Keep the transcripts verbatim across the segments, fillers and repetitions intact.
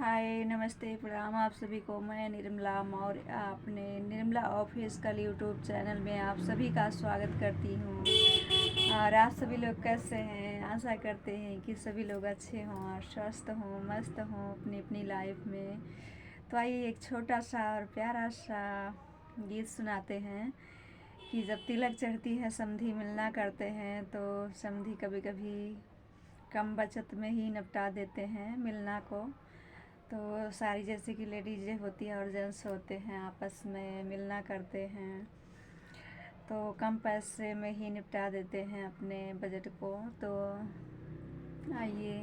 हाय, नमस्ते, प्रणाम आप सभी को। मैं निर्मला मौर्य अपने निर्मला ऑफिशियल YouTube चैनल में आप सभी का स्वागत करती हूँ। और आप सभी लोग कैसे हैं? आशा करते हैं कि सभी लोग अच्छे हों और स्वस्थ हों, मस्त हों अपनी अपनी लाइफ में। तो आइए, एक छोटा सा और प्यारा सा गीत सुनाते हैं कि जब तिलक चढ़ती है, समधी मिलना करते हैं, तो समधी कभी कभी कम बचत में ही निपटा देते हैं मिलना को। तो सारी, जैसे कि लेडीज होती है और जेंट्स होते हैं, आपस में मिलना करते हैं, तो कम पैसे में ही निपटा देते हैं अपने बजट को। तो आइए,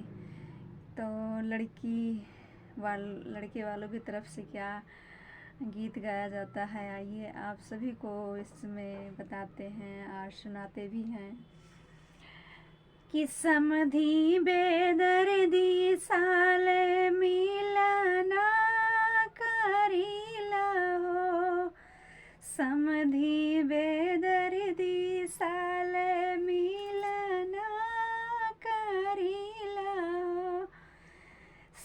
तो लड़की वाल लड़के वालों की तरफ से क्या गीत गाया जाता है, आइए आप सभी को इसमें बताते हैं और सुनाते भी हैं। कि समधी बेदर्दी साले मिलना करीला हो, समधी बेदर्दी साले मिलना करीला हो,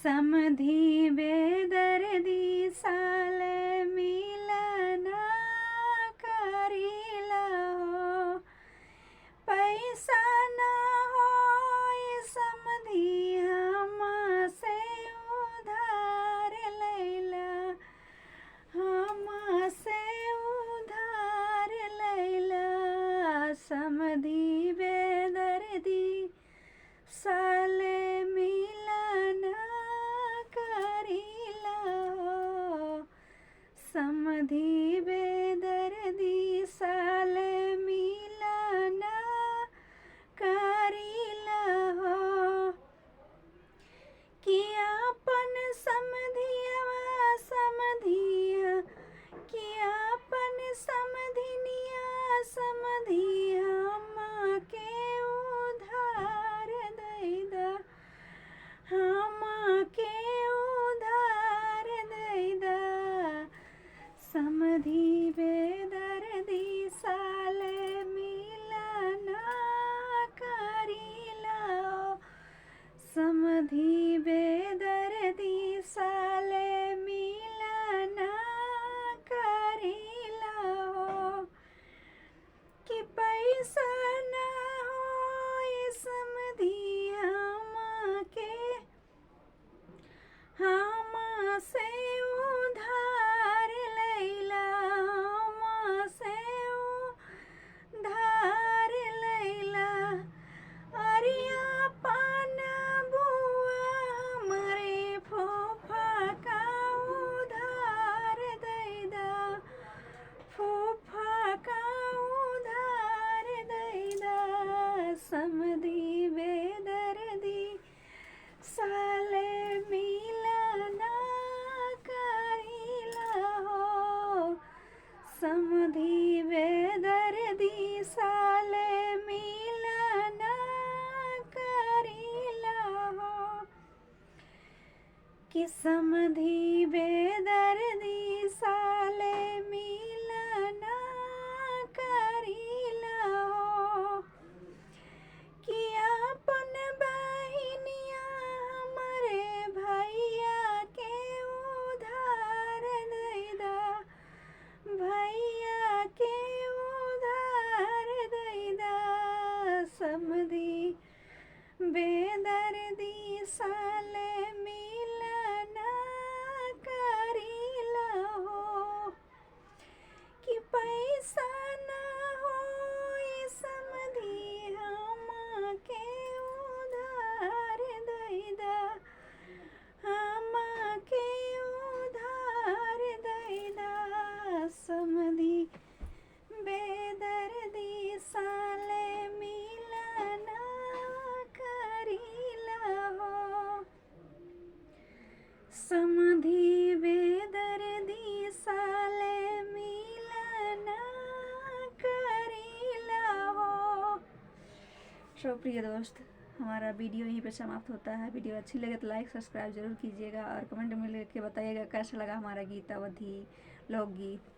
समधी बेदर्दी साले मिलना करीला हो। पैसा ना होई समधी हमसे उधार लैला, हमसे उधार लैला, समधी बेदर्दी साले मिलना करीला हो, समधी बेदर्दी साले मिलना करीला हो। कि आपन समधिया समधिया, कि आपन समधिनिया समधिया, हमके उधार दैदा, हमके उधार दैदा, समधी बेदर्दी साले मिलना करीला हो, समधी बेदर्दी साले मिलना करीला हो। कि पैसा ना होई समधी हमके, हमसे उधार लैला, हमसे उधार लैला। अरे आपन बुआ हमरे फूफा का उधार दैदा, फूफा का उधार दैदा, समधी बेदर्दी साले मिलना करीला हो, समधी बेदर्दी साले मिलना करीला हो। कि समधी बेदर्दी साले मिलना करीला हो। कि आपन बहिनिया हमरे भैया के उधार दैदा, भैया के उधार दैदा, समधी बेदर्दी साले मिलना करीला हो। कि पैसा ना होई समधी हमके उधार दैदा, हमके उधार दैदा, समधी बेदर्दी साले मिलना करीला हो, समधी बेदर्दी साले मिलना करीला हो। So प्रिय दोस्त, हमारा वीडियो यहीं पे समाप्त होता है। वीडियो अच्छी लगे तो लाइक सब्सक्राइब जरूर कीजिएगा और कमेंट में लिख के बताइएगा कैसा लगा हमारा गीत, अवधी लोकगीत।